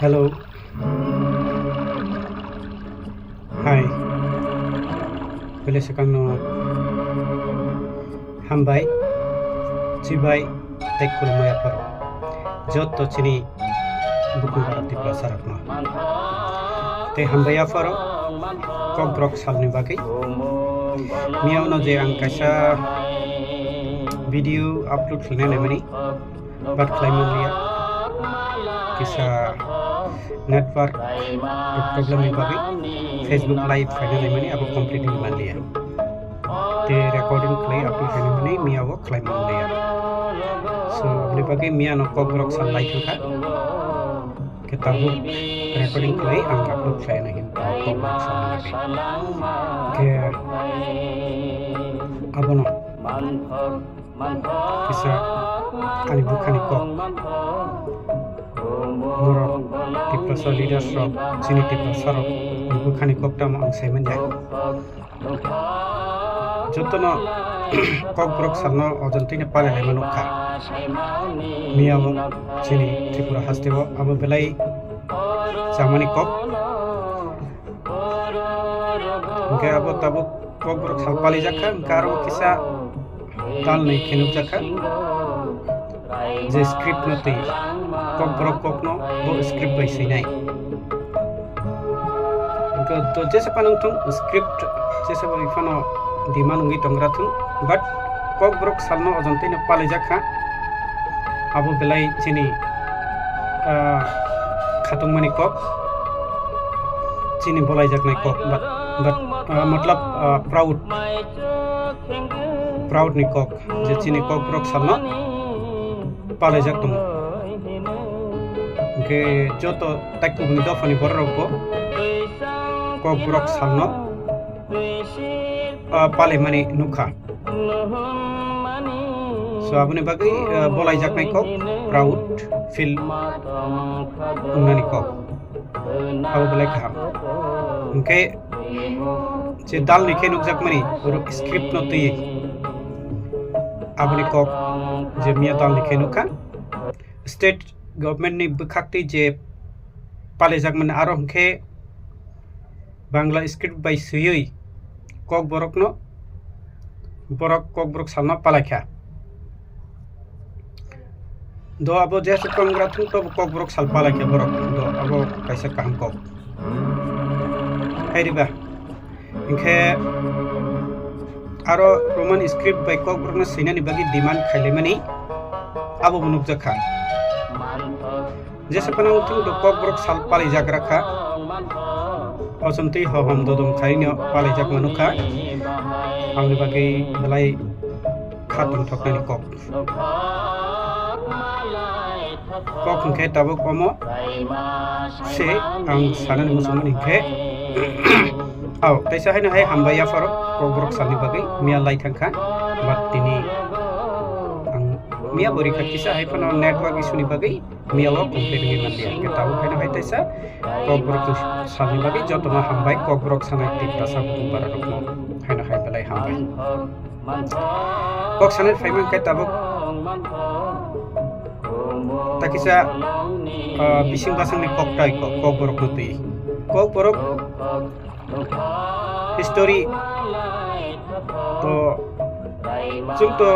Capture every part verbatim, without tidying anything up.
Hello. Hi. Bele sekang no hambai, chibai, tei khulumya pharo. Jotto chini bukung bara Tiprasa rokno. Tei hambai apharo Kokborok salni bagwi. Miyawno je ang kaisa video upload khlaina naimani. But khlai manliya. Kisa network problem ni bagwi Facebook live khaina naimani abo complete wngwi manliya. Te recording khlai upload khaina mani miya bo khlai manliya. So, aboni bagwi miya no Kokborok sal lai thangkha. Khe tabuk recording khlai ang upload khlaina hin Kokborok sal ni bagwi. Khe abono kisa ani bukhani kok. Norok Tiprasa leaders rok, chini Tiprasa rok ni bukhani kok tamo ang sai manya. Jotono Kokborok salno ojontwino palai laima nukha. Miyao chini Tripura hasteo abo belai chamani kok. Hwnkhe abo tabuk Kokborok sal palijak kha, hwnkhe aro kisa talni khe nukjak kha je script no twi Kokborok kokno bo script bai swinai. Hwnkhe to jesa phano wngthung script jesa bai phano demand wngwi tongra thung, but Kokborok salno ojontwino palijak kha. Abo belai chini, ah, khatungmani kok, chini bolaijaknai kok, but, but, ah, matlab, ah, proud, proud ni kok, je chini Kokborok salno palaijak tongo. Hwnkhe joto taikubuni dophani bororokbo Kokborok salno, ah, palaimani nukha. So, aboni bagwi, ah, bolaijaknai kok, proud feel wngnani kok. Abo belai kaham. Hwnkhe je dalni khe nukjakmani, oro script no twi aboni kok je miya dalni khe nukha. State government ni bwkhaktwi je palaijak mani, aro hwnkhe Bangla script bai swiwi Kokborokno, borok Kokborok salno palaikha. Do abo jesa tongra thung to Kokborok sal palaikha borok. Do abo kaisa kaham kok. Hai riba. Hwnkhe aro Roman script bai Kokborokno swinani bagwi demand khailaimani abo bo nukjakha. Jesa phano wngthung do Kokborok sal palaijak rakha. Ochontwi hohom dodom khaino palaijak manukha. Aboni bagwi belai kha tongthoknani kok. Kok hwnkhe tabuk omo se ang sanani muchungmani hwnkhe. Au, teisa haino hai hambai yapharo Kokborok salni bagwi miya lai thangkha. But tini ang miya bo rikha kisa hai phano network issue ni bagwi miya o complete wngwi manliya. Hwnkhe tabuk haino hai teisa Kokborok salni bagwi jotono hambai Kokborok sanai Tiprasa bupung bara rokno haino hai belai hambai. Kok sanai phaimang khe tabuk takisa, ah, bising basangni kok tai kok, Kokborokno twi. Kokborok history to chwng to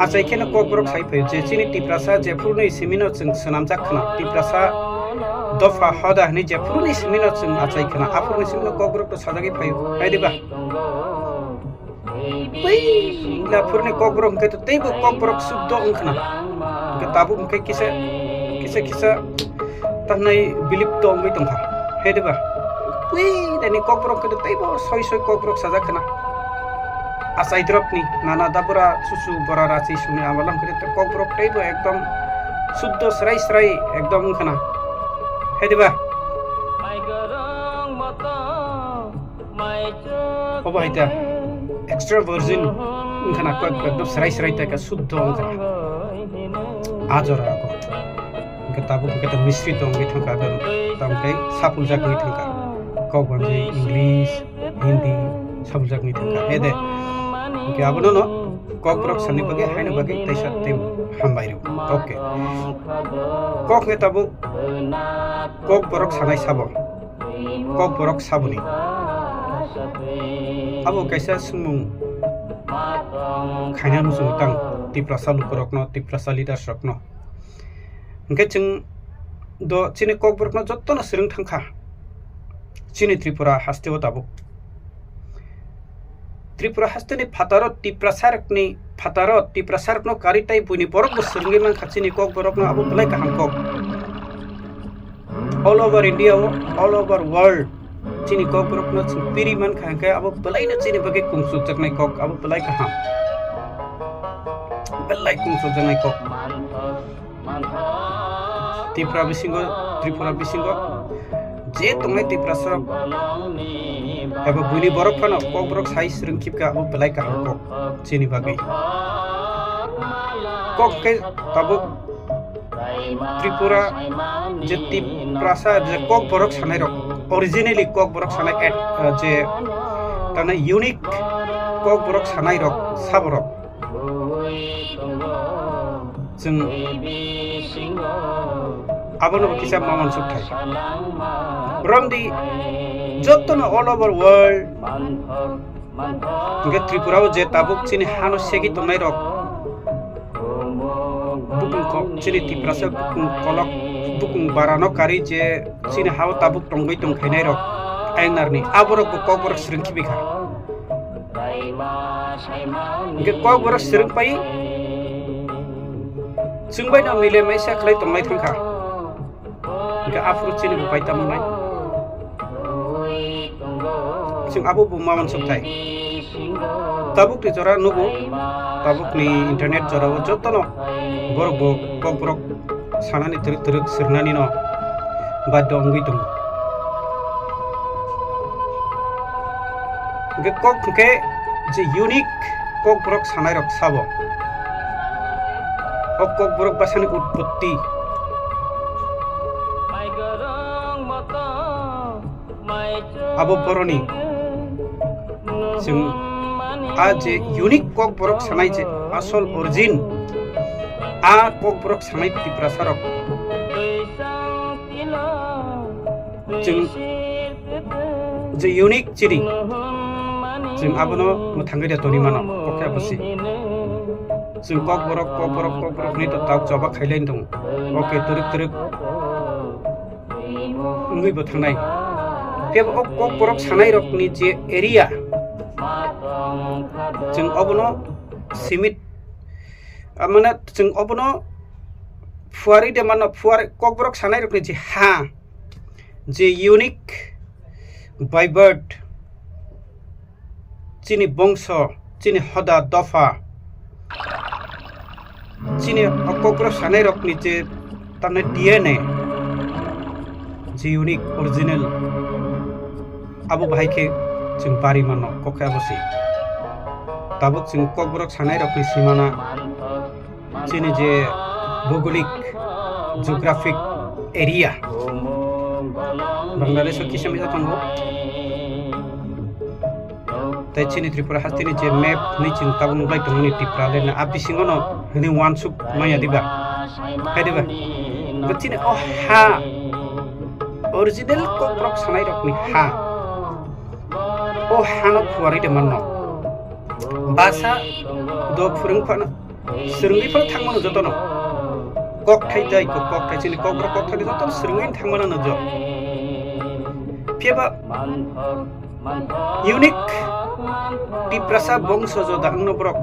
achai kheno Kokborok sai phaio je chini Tiprasa jephuruni simino chwng swnamjak khna, Tiprasa dopha hoda hwnwi jephuruni simino chwng achai khna, aphuruni simino Kokborok to sajagwi phaio, hai diba? Puila phuruni Kokborok hwnkhe to teibo Kokborok suddo wngkhna. Hwnkhe tabuk hwnkhe kisa, kisa, kisa tahnai bilipto wngwi tongkha. He diba? Puilani Kokborok hwnkhe to teibo soi soi Kokborok sajak khna. Achai dropni nana da bora susu bora rachi suni amala hwnkhe to Kokborok teibo ekdom suddo srai srai ekdom wngkhna. He diba? Obo hai ta extra virgin wngkhana, kok, ekdom srai srai ta, suddo wngkhana. A jora ko. Hwnkhe tabuk hwnkhe ta misri tongwi thangkha, tamo tei sapuljak wngwi thangkha. Kok bangwi English, Hindi sapuljak wngwi thangkha. He de. Hwnkhe abono no Kokborok sanai bagwi haino bagwi teisa tei hambai rw. Okay. Kok hwnkhe tabuk Kokborok sanai sabo. Kokborok saboni. Abo kaisa swngmung khaina muchungo tang Tiprasa lukurokno, Tiprasa leaders rokno. Hwnkhe chwng do chini Kokborokno jotono swrwng thangkha chini Tripura hasteo tabuk. Tripura hasteni phataro Tiprasarokni phataro Tiprasarokno karwi tei buini borokbo swrwngwi mankha chini Kokborokno, abo belai kaham kok. All over India o, all over world chini Kokborokno chwng piri mankha hwnkhe abo belaino chini bagwi kungsukjaknai kok, abo belai kaham. Belai kungsukjaknai kok. Tripura bisingo, Tripura bisingo je tongnai Tiprasarok eba buini borok phano Kokborok sai swrwng khibkha, abo belai kaham kok chini bagwi. Kok khe tabuk Tripura je Tiprasa je Kokborok sanairok, originally Kokborok sanai at, je tana unique Kokborok sanairok saborok. Chwng abono bo kisa ma uansuk thai. Romdi jotono all over world. Hwnkhe Tripura o je tabuk chini hano segwi tongnai rok, bukung ko-, chini Tiprasa bukung kolok, bukung barano kari je chini hao tabuk tongwi tongkhainai rok, N R ni aborok bo Kokborok swrwng khibi kha. Hwnkhe Kokborok swrwng pai, chwng bai no mile maisa khlai tonglai thangkha. Hwnkhe aphuru chini bo pai tamo nai. Chwng abo bo ma uansuk thai. Tabukni jora nugo, tabukni internet jorao jotono borok bo Kokborok sanani twrwk twrwk swrwngnani no baddo wngwi tongo. Hwnkhe kok hwnkhe je unique Kokborok sanairok sabo. O Kokborok bwsani utpotti abo boroni chwng a je unique Kokborok sanai je asol origin a Kokborok sanai Tiprasarok. Chwng je unique chini, chwng abono mwthangwi da toni mano, kokhe abo si. Chwng Kokborok, Kokborok, Kokborok hinwi to tak choba khailai tongo. Oke, twrwk twrwk wngwi bo thangnai. Phiya bo o Kokborok sanairokni je area, chwng obono simit, ah, mane chwng obono phuarwi de mano, phuarwi Kokborok sanairokni je ha, je unique, vibert, chini bongso, chini hoda dopha, chini o Kokborok sanairokni je tamni D N A, je unique, original, abo bahai khe chwng bari mano, kokhe abo se. Tabuk chwng Kokborok sanairokni simana, chini je bhougolik, geographic area, Bangladesh o kisa misa tongo. Tei chini Tripura hasteni je map hinwi chwng tabuk nuklai tongmani Tipraland, a bisingo no hinwi uansuk manya diba? Hai diba? Bo chini o ha, original Kokborok sanairokni ha. O hano phuarwi de manno. Basa do phwrwng phano, swrwngwi phano thangmano jotono. Kokthai jai kok, kokthai chini Kokborok kokthai jotono swrwngwi thangmano no jo. Phiya ba unique Tiprasa bongso joda wngno borok.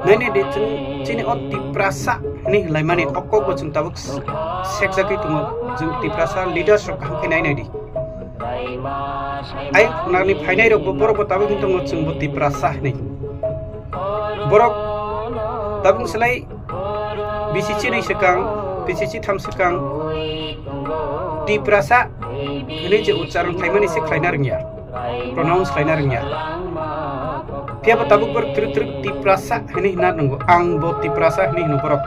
Nainai di chwng chini o Tiprasa hinwi hinlaimani o kokbo chwng tabuk s-, sekjagwi tongo. Chwng Tiprasa leaders rok kaham khe nainai di. Ai nani phainai rok bo borok bo tabuk wng tongo chwng bo Tiprasa hinwi. Borok tabuk selai bisi chinwi swkang, bisi chitham swkang Tiprasa hinwi je ucharon khlaimani se khlaina rwngya, pronounce khlaina rwngya. Phiya bo tabuk borok twrwk twrwk Tiprasa hinwi hwnna nungo, ang bo Tiprasa hinwi hwno borok.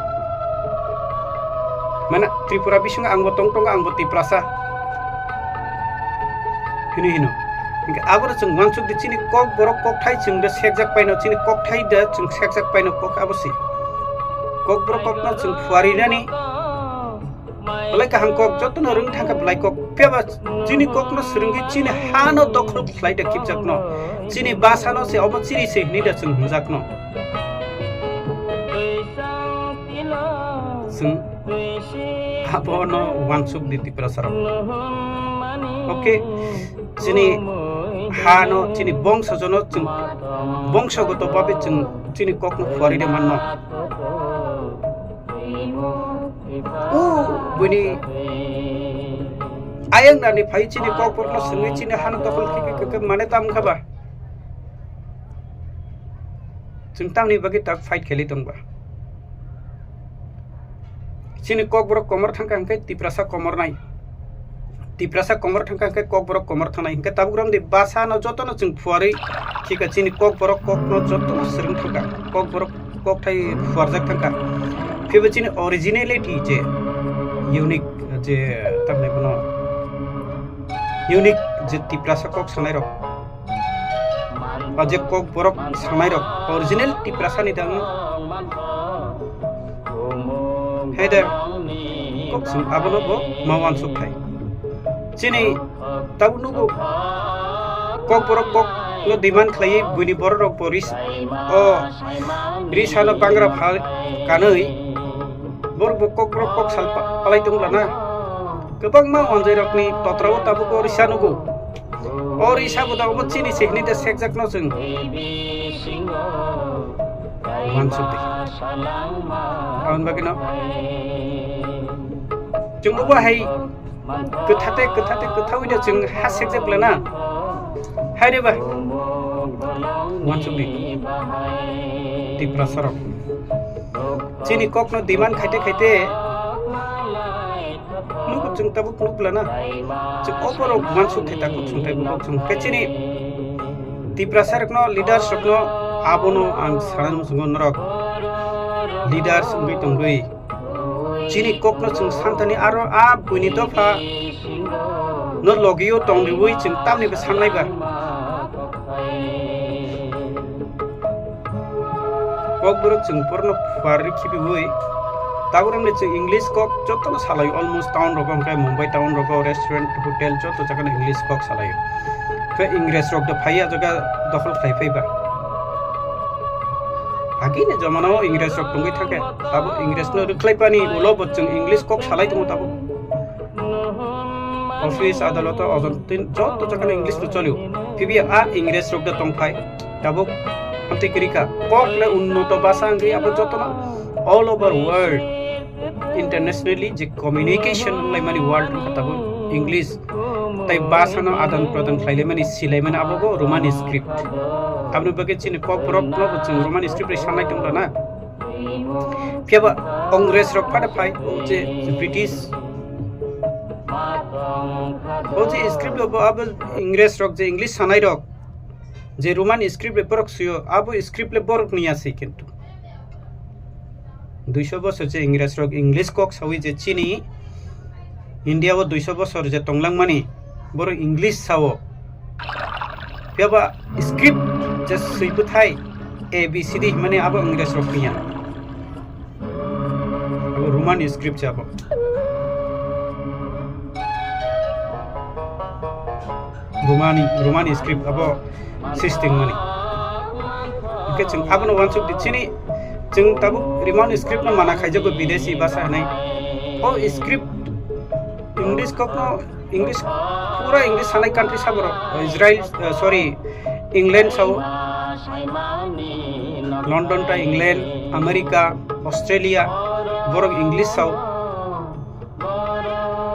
Mane Tripura bisingo ang bo tong tongo, ang bo Tiprasa hinwi hwno. Hingke abono chwng uansuk di, chini kok borok kokthai chwng de sekjak paino, chini kokthai de chwng sekjak paino kok abo si. Kok borok kokno chwng phuarinani belai kaham kok, jotono rwng thangkha belai kok. Phiya ba chini kokno swrwngwi chini hano dokhol khlai de kipjakno, chini basano se obo chiri se hwnwi de chwng hwnjakno. Chwng abono uansuk di Tiprasarok. Okay, chini hano, chini bongsojono chwng bongsogoto babe chwng chini kokno phuarwi de manno. O buini ayang nani phai chini kok borokno swngwi chini hano dokhol khe khe khe mane tam kha ba? Chwng tamni bagwi tak fight kheli tong ba? Chini kok borok komor thangkha hwnkhe Tiprasa komor nai. Tiprasa komor thangkha hwnkhe kok borok komor thangnai. Hwnkhe tabuk romdi basano jotono chwng phuarwi khika chini kok borok kokno jotono swrwng thangkha. Kok borok kokthai phuarjak thangkha. Phibo chini originality je unique je tamni bono unique je Tiprasa kok sanai rok. O je kok borok sanai rok original Tiprasa ni dang. Hede kok sung abono bo ma wansuk thai. Chini tabuk nugo kok borok kok no demand khlai buini borok rok bo ris o risa no bangra pha kanwi borok bo kok borok kok sal pa-, palai tong lana. Kwbangma wanjai rokni totra o tabuk o risa nugo. O risa bo da obo chini se hini de sekjak no chwng. Wansuk de. Aboni bagwi no chwng obo hai kwthate, kwthate, kwthawi de chwng ha sekjak lana. Hai re ba. Wansuk de. Tiprasa rok. Chini kok no demand khaite khaite nugo chwng tabuk nuk lana. Chwng oborok wansuk khe ta kok sung tei kok sung khe chini Tiprasa rokno, leaders rokno abono ang sana muchungo norok leaders wngwi tongwi chini kokno chwng santani aro a buini dopha no logio tongriwi chwng tamni bo sannai ba. Kokborok chwng borokno phuarwi khibiwi, tabuk romni chwng English kok jotono salaio, almost town rogo, hwnkhe Mumbai town rogo, restaurant, hotel joto jagano English kok salaio. Khe Ingres rok do phaiya jaga dokhol khlai phaiba. Agini jamanao Ingres rok tongwi thangkhe, tabuk Ingres no rwkhlai pani ulo bo chwng English kok salai tongo tabuk. Office, adaloto, ojon tin joto jagano English no cholio. Phibi a Ingres rok da tongphai, tabuk amtwi kwrwi kha. Kok le unnoto basa wngwi abo jotono all over world, internationally je communication wnglaimani world wngkha tabuk English. Tai basano adan pradan khlailaimani, silaimani abo bo Roman script. Aboni bagwi chini kokborok no bo chwng Roman script bai sanlai tongla na. Phiya ba Congress rok phano phai, o je British, o je script bo abo Ingres rok je English sanai rok, je Roman script le borok suyo, abo script le borok ni ya se kintu. Duiso bosor je Ingres rok English kok sawi je chini India o duiso bosor je tonglangmani, borok English sao. Phiya ba script je swi bwthai A B C D himani abo Ingres rok phiya. Abo Roman script se abo. Romani, Roman script abo system mani. Hingke chwng abono wansuk di chini, chwng tabuk Roman script no mana khaijago bidesi basa hinui. O script English kok no, English, pura English sanai country sa borok. Israel, eh, sorry, England sao. London ta England, America, Australia, borok English sao.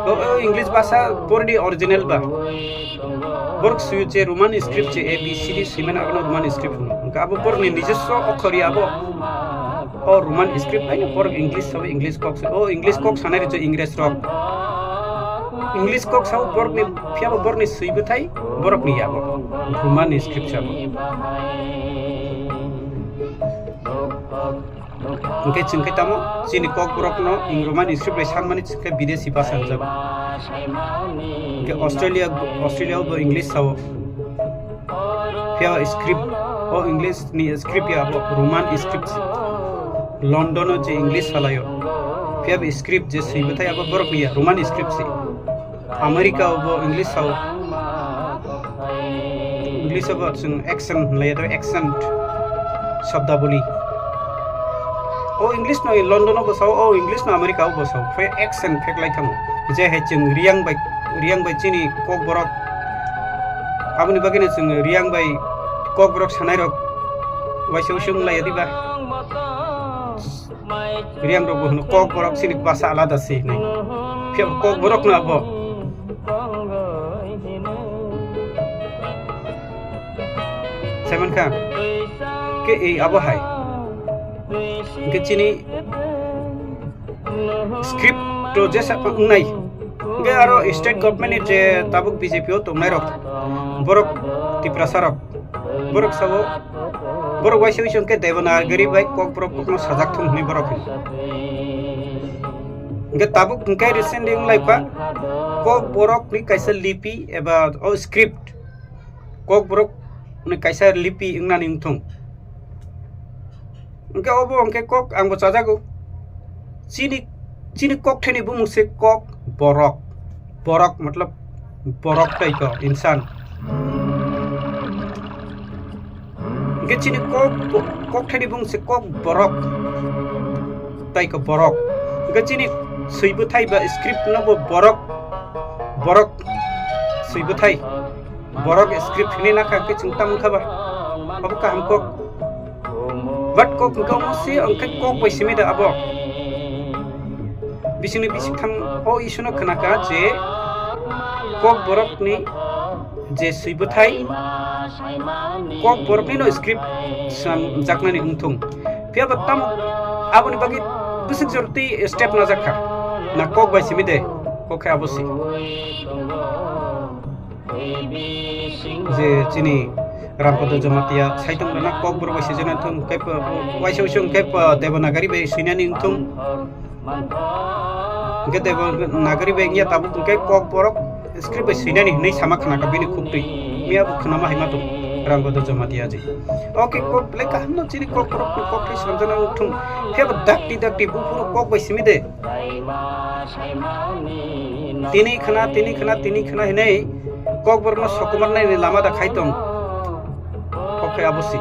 O, o English basa pordi original ba. Borok suyo je Roman script je A B C D simen abono Roman script hino. Hingke abo borokni nijoswo okhor ya abo. O Roman script haino borok English sabai English kok se. O English kok sanai rok je English rok. English kok sao borokni phiya bo borokni swi bwthai borokni ya bo. Roman script sabo. Hingke chwng khe tamo chini kok borokno Roman script bai sanmani chwng khe bidesi basa hwnjago. Hingke Australia, Australia bo English sao. Phiya script, o English ni script ya abo Roman script si. London o je English salayo. Phiya script je swi bwthai abo borok ni ya Roman script si. America o bo English sao. English o bo chwng accent hinlai do, accent, shabdaboli. O English no London o bo sao, o English no America o bo sao. Phai accent phek lai thango. Je hai chwng Riyang bai, Riyang bai chini Kokborok. Aboni bagwi no chwng Riyang bai Kokborok sanai rok waisa usi wng lai ya diba? Riyang rok bo hino Kokborok chini basa alada se hinwi. Phiya Kokborok no abo. Simon Khan, ke ei abo hai. Ke chini script to jesa wngnai. Hingke aro state government ni je tabuk B J P o tongnai rok, borok Tiprasa rok, borok sabo, borok waisa waisa hingke Devanagari bai Kokborok kokno sajak thung hwnwi borok hino. Hingke tabuk hingke recently wng lai pha Kokborok ni kaisa lipi eba o script, Kokborok ni kaisa lipi wngnani wngthung. Hingke obo hingke kok angbo chajago. Chini, chini kokthaini bumung se Kokborok. Borok matlab borok tai ko insan. Hingke chini kok, kokthaini bumung se Kokborok. Tai ko borok. Hingke chini swi bwthai ba script no bo borok. Borok swi bwthai. Borok script hini nakha hingke chwng tamo wngkha ba? Abo kaham kok. But kok hingke omo se hingke kok bai simi da abo. Bisingni bisingtham o issue no khna kha je Kokborok ni je swi bwthai Kokborok ni no script swnam jaknani wngthung. Phiya ba tamo aboni bagwi bwswk jor twi step najak kha. Na kok bai simi de, kok khe abo si. Je chini Rampada Jamatia saitung rana Kokborok bai sijana thung kep waisa usung kep Devanagari bai sinani thung. Hingke Devanagari bai ya tabuk hingke Kokborok script bai sinani hinwi sama khna ka bini khuk twi. Miya bo khna ma hai ma tung Rampada Jamatia ji. Oke kok le kaham no chini Kokborok ni kok twi sanjana thung. Khe bo dakti dakti bu puro kok bai simi de. Tini khna, tini khna, tini khna hinwi Kokborok no sokomar nai ni lama da khai tong. Kok khe abo si.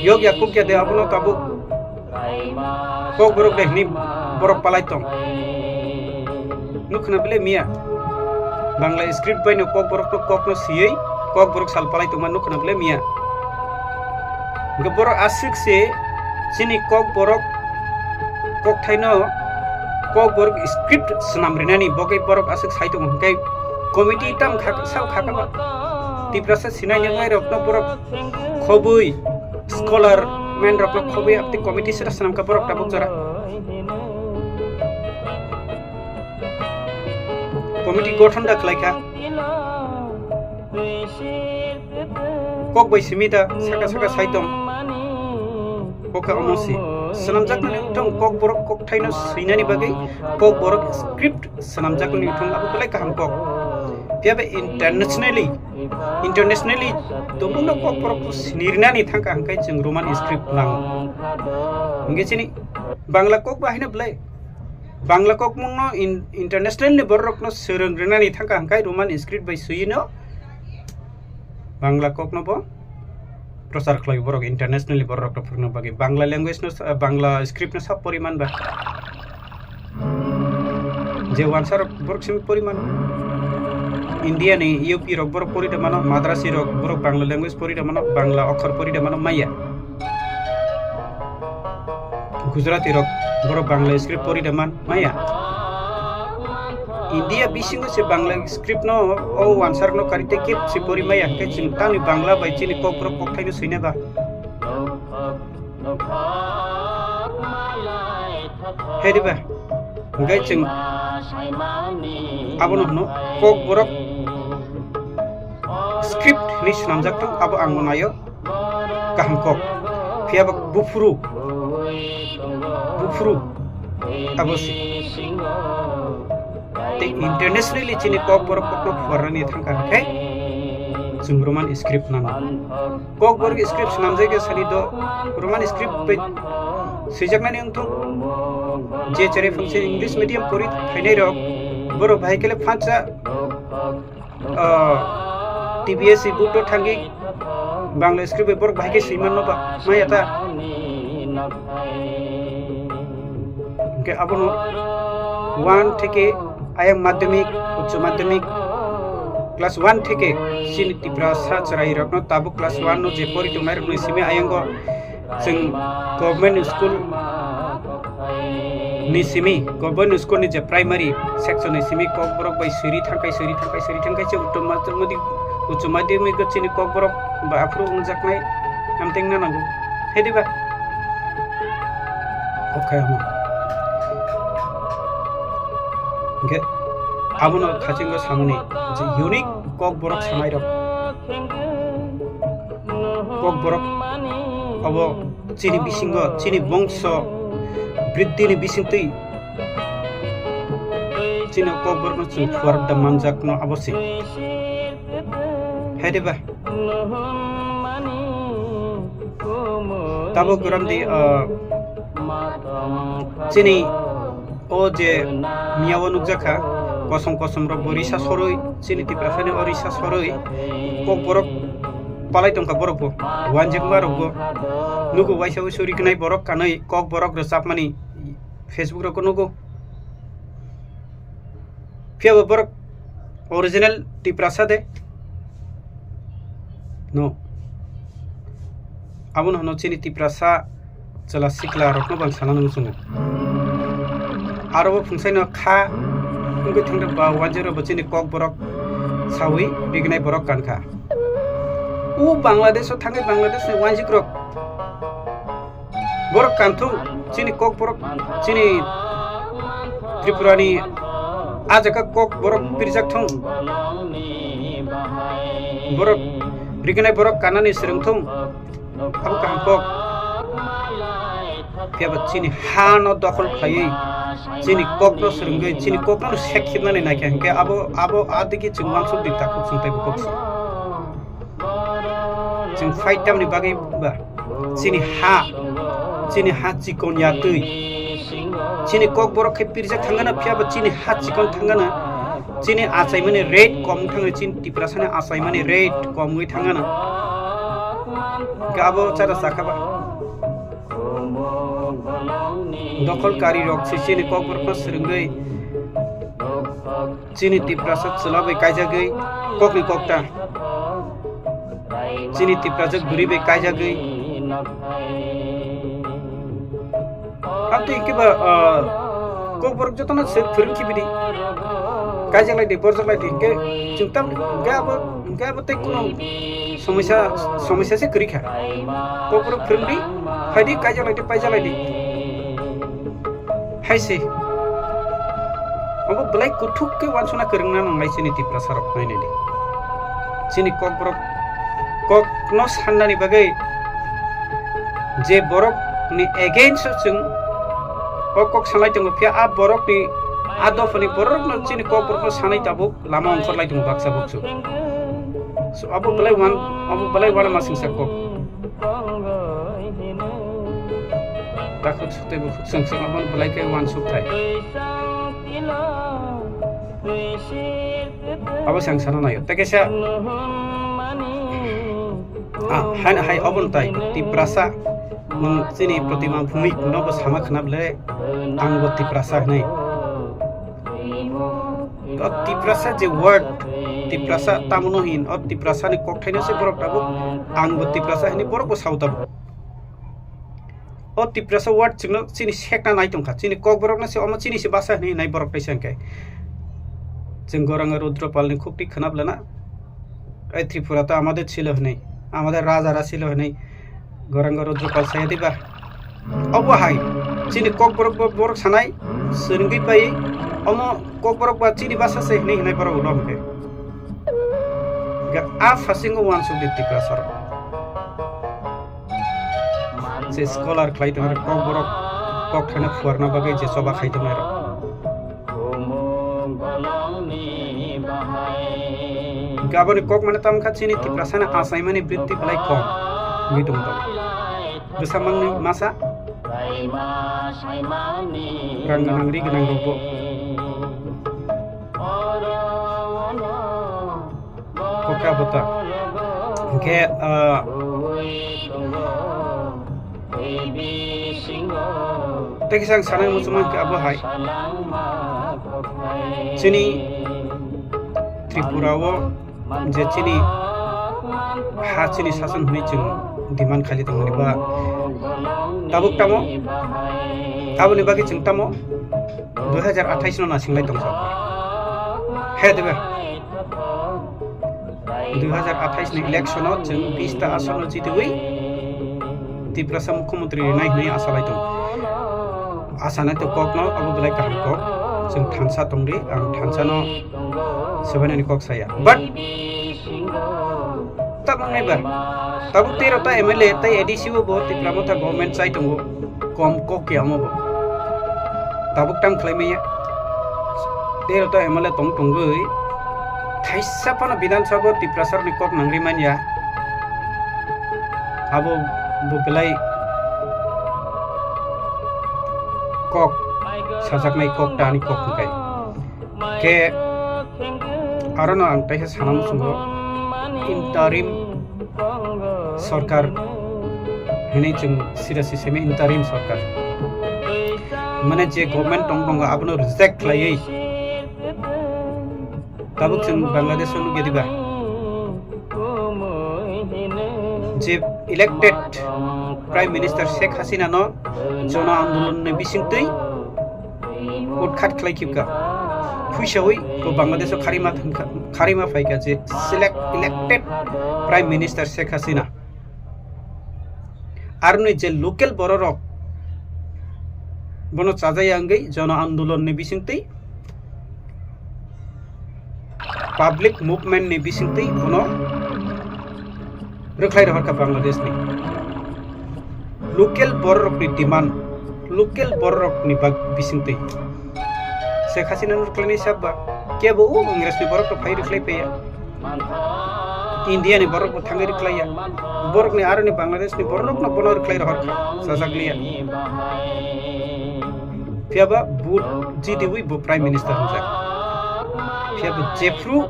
Yok ya kuk ya de abono tabuk. Kokborok de hini borok palai tong. Nukhna bele miya. Bangla script bai no Kokborok to kok no siyei Kokborok sal palai tongma nukhna bele miya. Hingke borok aswk se chini Kokborok kokthaino Kokborok script swnam rinani bogwi borok aswk sai tongo hingke committee tam kha sao kha kha ba. Tiprasa sinai nai rok no borok khobwi scholar men rok no khobwi apti committee sera swnam kha borok tabuk jora. Committee gothon da khlai kha. Kok bai simi da saka saka sai tong. Kok kha omo si. Swnamjaknani wngthong Kokborok kokthaino swinani bagwi Kokborok script swnamjaknani wngthong abo belai kaham kok. Phiya ba internationally, internationally tongmungno Kokborok sinirnani thangkha hwnkhe chwng Roman script nango. Hwnkhe chini Bangla kok ba haino belai. Bangla kokmungno in-, international ni bororokno swrwng rwnani thangkha hwnkhe Roman script bai swino Bangla kokno bo prochar khlai borok international ni bororokno phwrwngna bagwi. Bangla language no sa-, Bangla script no sab poriman ba. Je wansa rok borok simi poriman. India ni U P rok borok pori da mano, Madrasi rok borok Bangla language pori da mano, Bangla okhor pori da mano, maya. Gujarati rok borok Bangla script pori da man maya. India bisingo se Bangla script no o wansar no kari te kip se pori maya hwnkhe chwng tamni Bangla bai chini kok borok kokthaino swina ba. Hai diba? Hwnkhe chwng abono hwno kok borok script hinwi swnamjak tong abo ang bo naio. Kaham kok. Phiya ba buphuru. Buphuru. Abo si. Tei internationally chini Kokborok kokno phuarnani thangkha hwnkhe chwng Roman script nango. Kokborok script swnamjak ya sani do Roman script bai swijaknani wngthung. Je cherai phangse English medium pori phainai rok, borok bahai kele phansa, ah, T B S E board o thangwi Bangla script bai borok bahai khe swimanno ba maya ta. Hwnkhe abono one theke ayang madhyamik, uccho madhyamik, class one theke chini Tiprasa chwrairokno tabuk class one no je pori tongnairokni simi ayango chwng government school ni simi, government school ni je primary section ni simi Kokborok bai siri thangkai, siri thangkai, siri thangkai se uccho madhyamik, uccho madhyamik o chini Kokborok ba aphuru wngjaknai hamtengna nango. Hediba? Okhai amo. Hwnkhe abono thachingo samani je unique Kokborok sanairok. Kokborok abo chini bisingo, chini bongso briddhini bisingtwi chini Kokborokno chwng phuarda manjakno abo se. Hediba? Tabuk gram di, ah, chini o je miya o nukjak kha, kosom kosom rok bo risa sorwi, chini Tiprasani o risa sorwi, Kokborok palai tongkha borok bo, wanjikma rok bo, nugo waisa waisa rignai borok kanwi Kokborok rwchapmani Facebook rok nugo. Phiya bo borok original Tiprasa de? No. Abono hwno chini Tiprasa chwla sikla rokno bang sana nung chungo. Aro bo phungsaino kha wngwi thangde ba wanjero bo chini Kokborok sawi rignai borok kankha. U Bangladesh o thangwi Bangladesh ni wanjik rok borok kanthung, chini Kokborok, chini Tripurani a jaga Kokborok pirjak thung. Borok rignai borok kanani swrwng thung. Abo kaham kok. Phiya ba chini ha no dokhol khlaiwi, chini Kokno swrwngwi, chini Kokno sek khibnani naikha hinkhe abo, abo adigi chwng wansuk di takhuk chwng tei bukhuk se. Chwng fight tamni bagwi ba chini ha, chini ha chikon ya twi. Chini Kokborok khe pirjak thangana, phiya ba chini ha chikon thangana. Chini achaimani rate kom thangwi, chini Tiprasani achaimani rate komwi thangana. Gabo chara sakha ba. Dokhol kari rok se chini Kokborokno swrwngwi chini Tiprasa chwla bai kaijagwi kokni kokta. Chini Tiprajak bwrwi bai kaijagwi. Ang twi hinkhe ba, ah, Kokborok jotono se phwrwng khibi di. Kaijak lai di, borjak lai di. Hinkhe chwng tam, hinkhe abo, hinkhe abo tei kuno somosya, somosya se kwrwi kha. Kokborok phwrwng di, phai di, kaijak lai di, paijak lai di. Hai se. Obo belai kuthuk khe wansukna kwrwngna nangnai chini Tiprasa rok nainai di. Chini Kokborok kokno sannani bagwi je borok ni against o chwng o kok sanai tongo, phiya a borok ni, a dopha ni borok no chini Kokborok no sanai tabuk lama ongkhor lai tongo baksa buksu. So abo belai wan, abo belai wana masingsa kok. Takhuk suk tei bukhuk chwng chwng abono belai khe wansuk thai. Abo se ang sana naio. Tei kaisa, ah, hai, hai obo no tai Tiprasa, nwng chini Protima Bhumik no bo sama khna bwle, ang bo Tiprasa hinwi. O Tiprasa je word, Tiprasa tamo no hin, o Tiprasa ni kokthai no se borok tabuk, ang bo Tiprasa hinwi borok bo sao tabuk. O Tiprasa word chwngno chini sekna nai tongkha, chini Kokborok no se omo chini se basa hinwi nai borok kaisa hinkhe. Chwng Goranga Rudra Pal ni khukti khna bwlana, "এই ত্রিপুরা তো আমাদের ছিল" hinwi, "আমাদের রাজারা ছিল" hinwi Goranga Rudra Pal saya diba? Obo hai, chini Kokborok bo borok sanai, swrwngwi pai, omo Kokborok ba chini basa se hinwi hinai borok ulo hwnkhe. Ga a phasingo wansuk di Tiprasa rok. Je scholar khlai tongnai rok, Kokborok kokthai no phuarna bagwi je choba khai tongnai rok. Aboni kok mane tamo kha chini Tiprasani achaimani britti belai kom wngwi tongo. Bwsa mangni masa rang gwnang ri gwnang rokbo. Kokra bota. Hingke, ah, tei kisa ang sanai muchungma hingke abo hai. Chini Tripura o je chini ha chini sason hwnwi chwng demand khaijak tongmani ba tabuk tamo? Aboni bagwi chwng tamo dui hajar athais no nasinglai tongkha. He diba? Dui hajar athais ni election o chwng bis ta ason no jitiwi Tiprasa mukhyamantri rinai hwnwi asa lai tong. Asa nai to kok no abo belai kaham kok. Chwng thansa tongdi, ang thansa no sebenani kok saya. But tabuk nai ba, tabuk tero ta M L A tei A D C o bo Tipra Motha government chai tongo, kom kok ya omo bo. Tabuk tam khlai maya. Tero ta M L A tong tongwi thaisa phano Bidhan Sabha Tiprasa ni kok nangri manya. Abo bo belai kok sajaknai kok ta ani kok hwnkhe. Khe arono ang teisa sana muchungo interim sorkar hinwi chwng sida si simi interim sorkar. Mane je government tong tongo abono reject khlaiwi tabuk chwng Bangladesh o nukya diba? Je elected Prime Minister Sheikh Hasina no jono andolon ni bisingtwi utkhat khlai khibka. Phuisawi bo Bangladesh o kharima thangkha, kharima phaikha je select, elected Prime Minister Sheikh Hasina. Aroni je local bororok bono chajaya wngwi jono andolon ni bisingtwi public movement ni bisingtwi bono rwkhlai rohorkha Bangladesh ni. Local bororokni demand, local bororokni bag-, bisingtwi. Sheikh Hasina no rwkhlainai sabba, kebo o Congress ni borok rok phai rwkhlai paiya. India ni borok bo thangwi rwkhlaiya. Borokni aroni Bangladesh ni borok no bono rwkhlai rohorkha, sajak liya. Phiyaba vote jitiwi bo Prime Minister hwnjak. Phiyaba jephru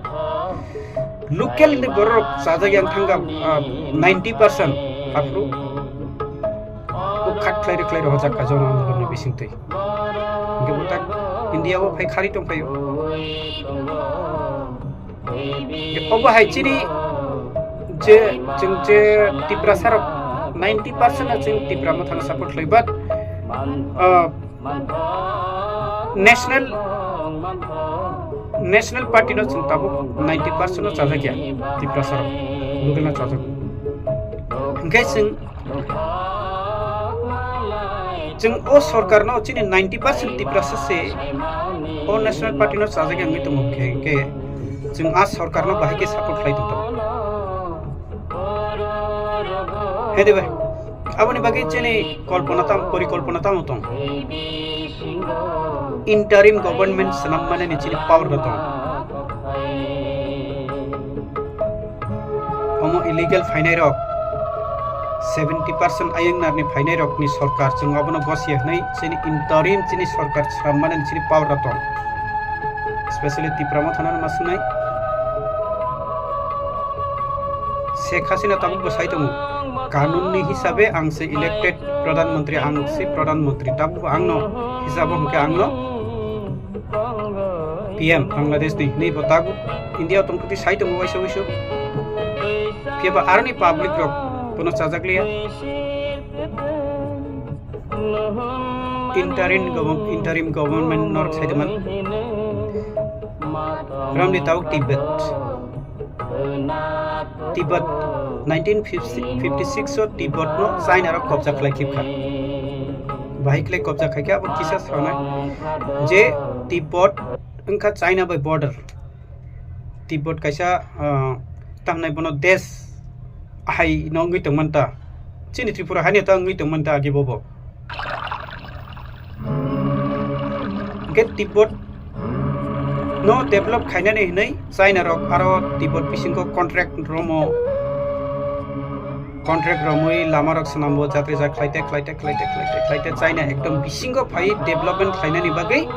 local ni borok chajak yang thangka, ah, ninety percent haphru bo khat khlai rwkhlai rohorjak ka jono andolon ni bisingtwi. Hingke bo tak India o phai khari tong phaio. Obo hai chini je chwng je Tiprasa rok ninety percent no chwng Tipra Motha no support khlai, but, ah, National, National Party no chwng tabuk ninety percent no chajakya Tiprasa rok, local no chajak. Hingke chwng, chwng o sorkar no chini ninety percent Tiprasa se o National Party no chajakya wngwi tongo, hingke, hingke chwng a sorkar no bahai khe support khlai tong tongo. Hai de bai. Aboni bagwi chini kolpona tam, porikolpona tamo tong? Interim government swnam mane ni chini power da tong. Omo illegal phainai rok, seventy percent ayang narni phainai rok ni sorkar chwng abono gosiya hwnwi chini interim chini sorkar swnam mane ni chini power da tong. Especially Tipra Motha no ma swngnai. Sheikh Hasina tabuk bo sai tongo, kanun ni hisabe ang se elected Pradhan Mantri, ang se Pradhan Mantri, tabuk bo ang no hisabo hwnkhe ang no P M Bangladesh ni hinwi bo tabuk India o tongthokti sai tongo waisa waisa. Phiya ba aroni public rok bono chajak liya. Interim govern-, interim government norok sai tongmani. Ramdi tabuk Tibet. Tibet nineteen fifty-six o Tibet no China rok kobja khlai khibkha. Bahai khlai kobja khaikha abo kisa sanai je Tibet wngkha China bai border. Tibet kaisa, ah, tamnai bono desh hai no wngwi tongmani ta. Chini Tripura haino ta wngwi tongmani ta agi bobo. Hingke Tibet No develop khainani hinwi China rok aro Tibet bisingo contract romo, contract romwi lama rok swnambo, jatri jak khlaite, khlaite, khlaite, khlaite, khlaite, China ekdom bisingo phai development khlainani bagwi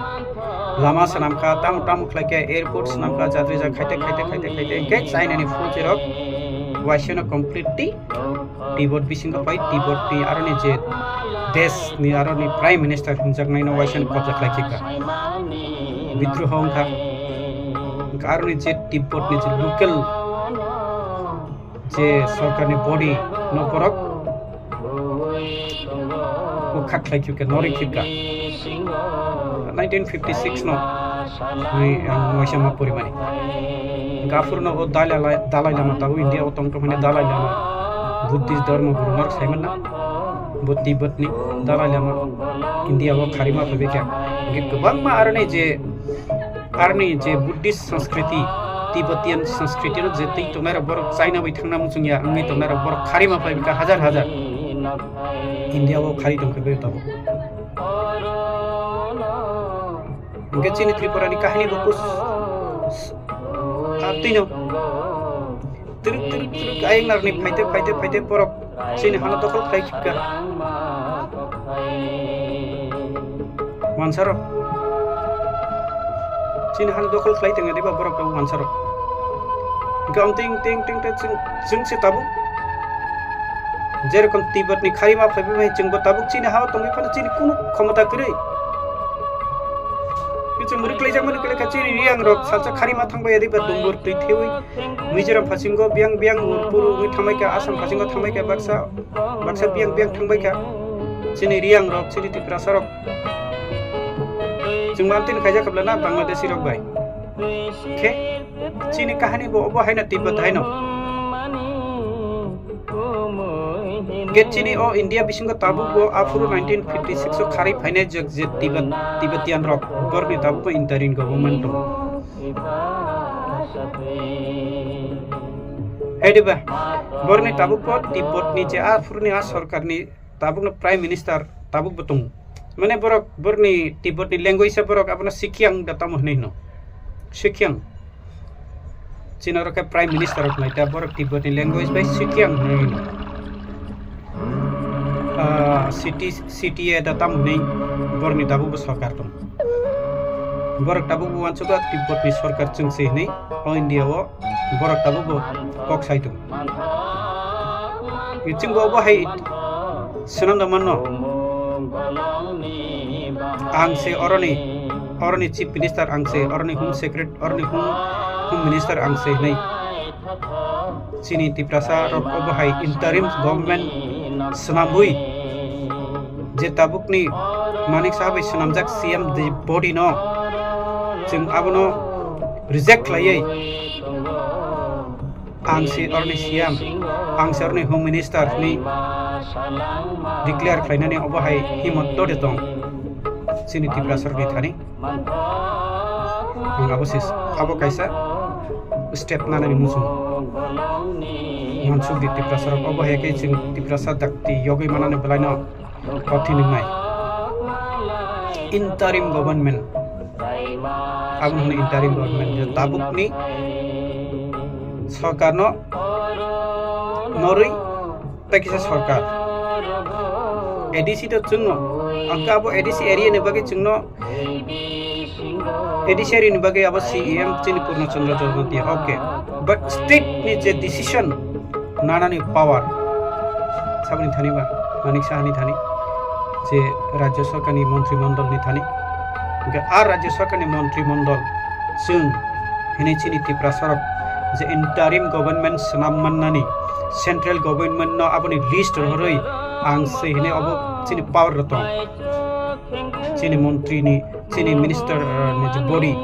lama swnamkha, tamo tamo khlaikha, airport swnamkha, jatri jak khaite, khaite, khaite, khaite, hinkhe China ni fauji rok waisano completely Tibet bisingo phai, Tibet ni aroni je desh ni aroni prime minister hinjaknai no waisano kobja khlai khika, bidroho wngkha. Hinkhe aroni je Tibet ni je local je sorkar ni body no borok o khak khlai khibka, nori khibka. Nineteen fifty six no ni ang waisa ma porimani. Gafur no o Dalai, Dalai Lama tabo India o tong tong hwnwi Dalai Lama Buddhist dharma guru nor saiman na. Bo Tibet ni Dalai Lama India o kharima phaibai kha. Hinkhe kwbangma aroni je Aroni je Buddhist Sanskriti, Tibetan Sanskriti rok je twi tongnai rok borok China bai thangna muchung ya wngwi tongnai rok borok kharima phai bikha hajar hajar India o khari tong khe bai tabuk. Hinkhe chini Tripura ni kahini bo kus, ah, twi no. Twrwk twrwk twrwk ayang narni phaite phaite phaite borok chini hano dokhol khlai khibka. Wansarok. Chini hano dokhol khlai tongya diba borok rok wansarok. Hinkhe ang ting ting ting ting chwng, chwng se tabuk. Jerokom Tibet ni kharima phaibai bai chwngbo tabuk chini hao tongwi phano chini kunu khomota kwrwi. Kichu mwrwk laijak mani kwlai kha chini riyang rok salsa kharima thangbai ya diba dumbur twi thewi. Mizoram phasingo biyang biyang Urpuru wngwi thangbai kha, Assam phasingo thangbai kha, baksa, baksa biyang biyang thangbai kha. Chini riyang rok, chini Tiprasa rok. Chwng mantin khaijak khabla na Bangladeshi rok bai. Khe, chini kahani bo obo haino Tibet haino. Khe chini o India bisingo tabuk bo aphuru nineteen fifty six o kharwi phainai je, je Tibet, Tibetan rok, borni tabuk bo interim government tongo. Hai diba, borni tabuk bo Tibet ni je a phuruni a sorkar ni tabuk no prime minister tabuk bo tongo. Mane borok, borni Tibet ni language se borok abono Sikyang da tamo hinwi hino. Sikyang. China rok khe prime minister rok nai ta borok Tibet ni language bai Sikyang hinwi hino. Ah, city, city e da tamo hinwi borni tabuk bo sorkar tongo. Borok tabuk bo uansukha Tibet ni sorkar chwng se hinwi o India o borok tabuk bo kok sai tongo. Chwng bo obo hai swnam da manno. Ang se oroni, oroni chief minister ang se, oroni home secret-, oroni home, home minister ang se hinwi. Chini Tiprasa rok obo hai interim government swnambwi je tabukni Manik Saha bai swnamjak C M di body no chwng abono reject khlaiwi ang se oroni C M, ang se oroni home minister hinwi declare khlainani obo hai himot tode tong chini Tiprasa rokni thani. Ang abo se, abo kaisa step nanani muchung. Mansuk di Tiprasa rok obo hai khe chwng Tiprasa dakti yogwi manani belai no kothini nai. Interim government. Abo hwnwi interim government je tabukni sorkarno norwi tei kisa sorkar. A D C to chwngno, ang khe abo A D C area ni bagwi chwngno A D C area ni bagwi abo C E M chini Purna Chandra Jagmotia, okay. But state ni je decision nanani power, saboni thani ba, Manik Saha ni thani, je Rajya Sarkar ni Montri Mondol ni thani, hinkhe a Rajya Sarkar ni Montri Mondol chwng hinwi chini Tiprasa rok je interim government swnam mannani, central government no aboni list rohorwi ang se hinwi obo chini power rok tong. Chini montri ni, chini minister, uh, ni je body,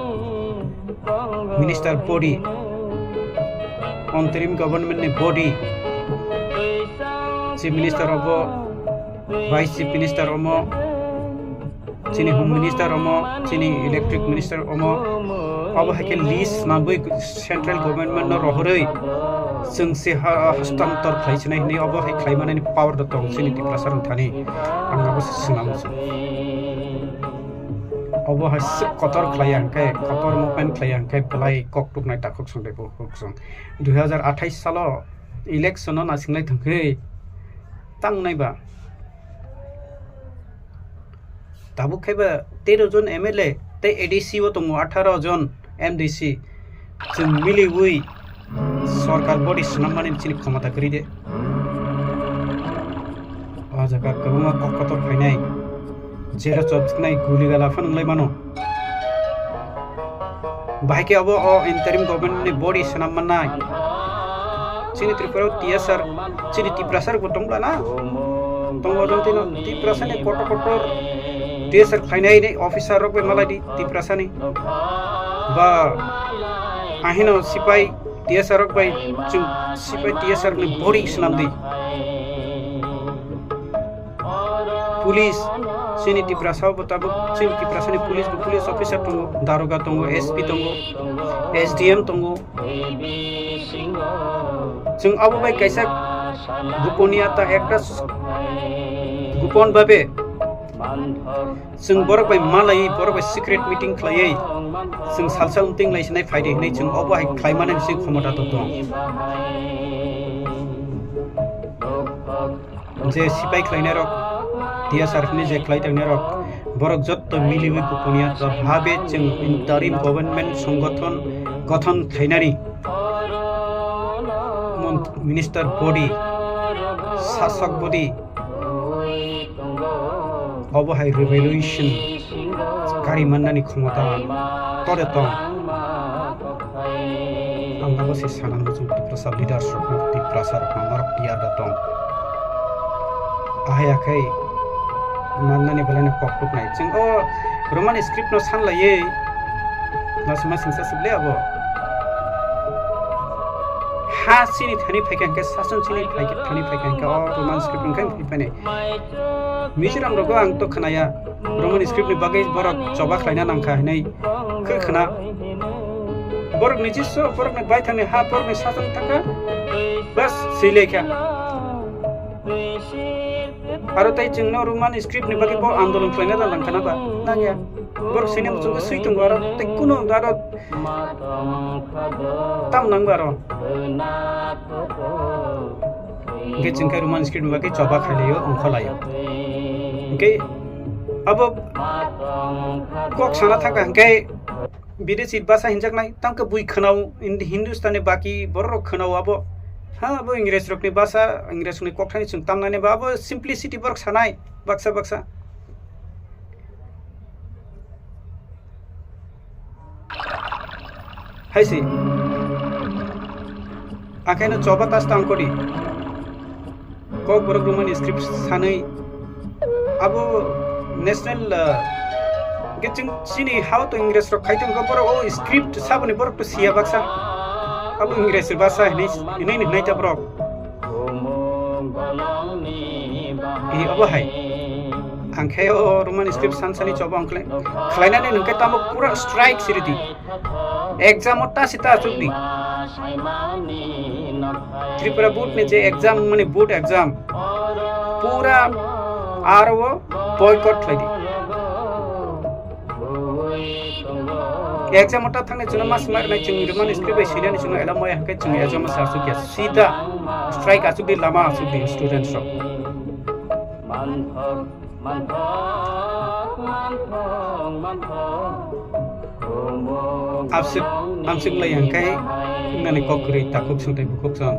minister body, interim government ni body, chief minister obo, vice chief minister omo, chini home minister omo, chini electric minister omo, obo hai khe list swnamwi central government no rohorwi chwng se ha-, hastantor khlai sinai hinwi obo hai khlai manani power da tong chini Tiprasa rok thani. Ang abo se swnam. Obo hai swk kotor khlai ya hwnkhe, kotor movement khlai ya hwnkhe belai kok tuknai takhuk song tei bukhuk song. Dui hazar athais salo election no nasinglai thwngkhe tangnai ba. Tabuk khai ba tero jon M L A tei A D C o tongo atharo jon M D C. Chwng miliwi sorkar body swnammani chini khomota kwrwi de. O jaga kwbangma kok kotor phainai, jera chopnai, guli gala phano wnglai mano. Bahai khe abo o interim government ni body swnam mannai. Chini Tripura o T S R, chini Tiprasa rok bo tong bana. Tongo jong tino Tiprasa ni kotor kotor T S R khlainai ni officer rok bai malai di Tiprasa ni. Ba ahino sipai T S R rok bai chwng sipai T S R ni body swnam di. Police, chini Tiprasa bo tabuk, chini Tiprasa ni police bo police officer tongo, daroga tongo, S P tongo, S D M tongo. Chwng abo bai kaisa goponiyata ekta s-, gopon babe chwng borok bai malai, borok bai secret meeting khlaiwi chwng salsa umting lai sinai phaidi hinwi chwng obo hai khlaimani chwng khomota to tong. Je sipai khlainai rok, T S R ni je khlai tangnai rok, borok jotto miliwi goponiyata bhabe chwng interim government songgothon gothon khlainani mon-, minister body, sasok body, obo hai revolution kari mannani khomota tore tong. Ang abo se sanang bo chwng Tiprasa leaders rok no, Tiprasa rok no norok tiyar da tong. Ahai akhai mannani belai no kok tuknai. Chwng o Roman script no sanlaiwi lasima singsa sible abo. Ha chini thani phaikha hwnkhe, sason chini phaikha, thani phaikha hwnkhe o Roman script hwnkhe phaiphani. Mizoram rogo ang to khnaya. Roman script ni bagwi borok choba khlaina nangkha hinwi khe khna. Borok ni jisu, borok ni baithang ni ha, borok ni satung thangkha. Bas, swi lekha. Aro tai chwngno Roman script ni bagwi bo andolon khlaina da nangkha na ba? Nangya. Borok swina muchungkhe swi tongo aro tai kunu aro tam nangba aro. Hingke chwng khe Roman script ni bagwi choba khailaiyo, ongkholaio. Hingke abo kok sana thangkha hingke bideshi bhasha hinjaknai, tangkhe bui khwnao Hindi-, Hindustani baki bororok khwnao abo. Ha, abo Ingresrokni bhasha, Ingresrokni kokthani chwng tamnani ba abo simplicity borok sanai baksa baksa. Hai se. Akheno choba tas tang kori. Kok borok Roman script sanwi. Abo national, ah, ke chwng chini hao to Ingres rok khai tong kha borok o script saboni borok to siya baksa. Abo Ingres bhasha hinwi, hinwi hinwi ta borok. Hi obo hai. Ang khe o Roman script san sani choba ang khlai. Khlainani nungkhe tamo pura strike siri di. Exam o ta sita achuk di. Tripura board ni je exam mani board exam. Pura aro o boycott khlai di. Exam o ta thangni chwngno mas mar nai chwng Roman script bai sinani chwngno ela moya hwnkhe chwng exam o sa achuk ya. Sida strike achuk di lama achuk di students rok. Absik, amsik lai hwnkhe nani kok kwrwi takhuk song tei bukhuk song.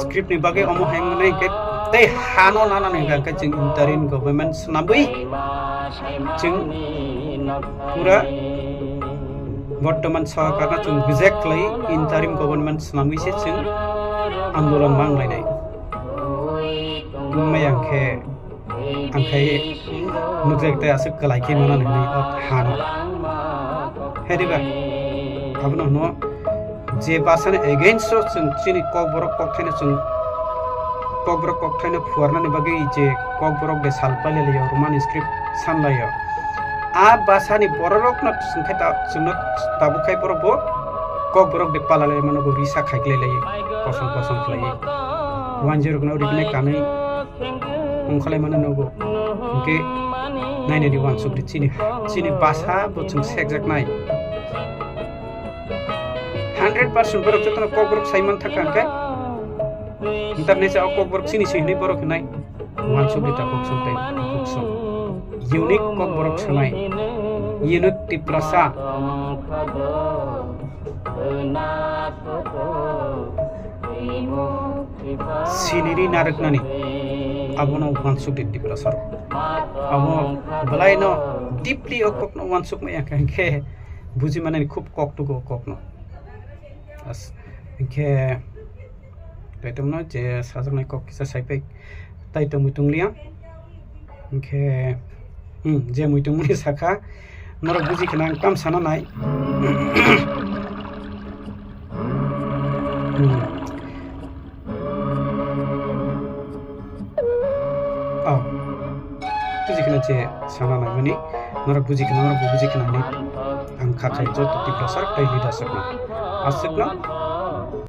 Script ni bagwi omo hai wngmani hwnkhe tei hano nanani hwnkhe chwng interim government swnamwi chwng pura bortoman sorkar no chwng reject khlai interim government swnamwi se chwng andolon ma wnglainai. Wngmaya hwnkhe ang khai nukjak tei aswk kwlai khe mano hinwi o hano. Hai diba? Abono hwno je bhasani against o chwng chini kokborok kokthaino chwng kokborok kokthaino phuarnani bagwi je kokborok de sal pailailaio, Roman script sanlaio. A bhasani bororokno chwngkhe ta-, chwngno tabuk khai borok bo kokborok de palalai mano, bo risa khaiklailaio, kosom kosom khlaiwi. Wanjwirokno riknai kanwi ongkhalaimano nogo. Hwnkhe Nainani uansuk di chini, chini basa bo chwng sekjaknai. Hundred percent borok jotono kokborok sai man thaka hwnkhe, internet o kokborok chini se hinwi borok hinai uansuk di ta koksong tei koksong. Unique kokborok sanai, unique Tiprasa. Siniri narwknani abono uansuk di Tiprasa rok. Abo belaino deeply o kokno uansuk maya hwnkhe buji manani khub kok tugo o kokno. As, hwnkhe taitomno je sajaknai kok kisa saipai tai tongwi tongliya. Hwnkhe, hmm, je muitung muni sakha, norok buji khna ang tam sana nai. Hmm. Oh. Buji khna je sana nai mani, norok buji khna, norok buji khna ni. Ang kha khai joto Tiprasa rok tei leaders rok no. Aswk no.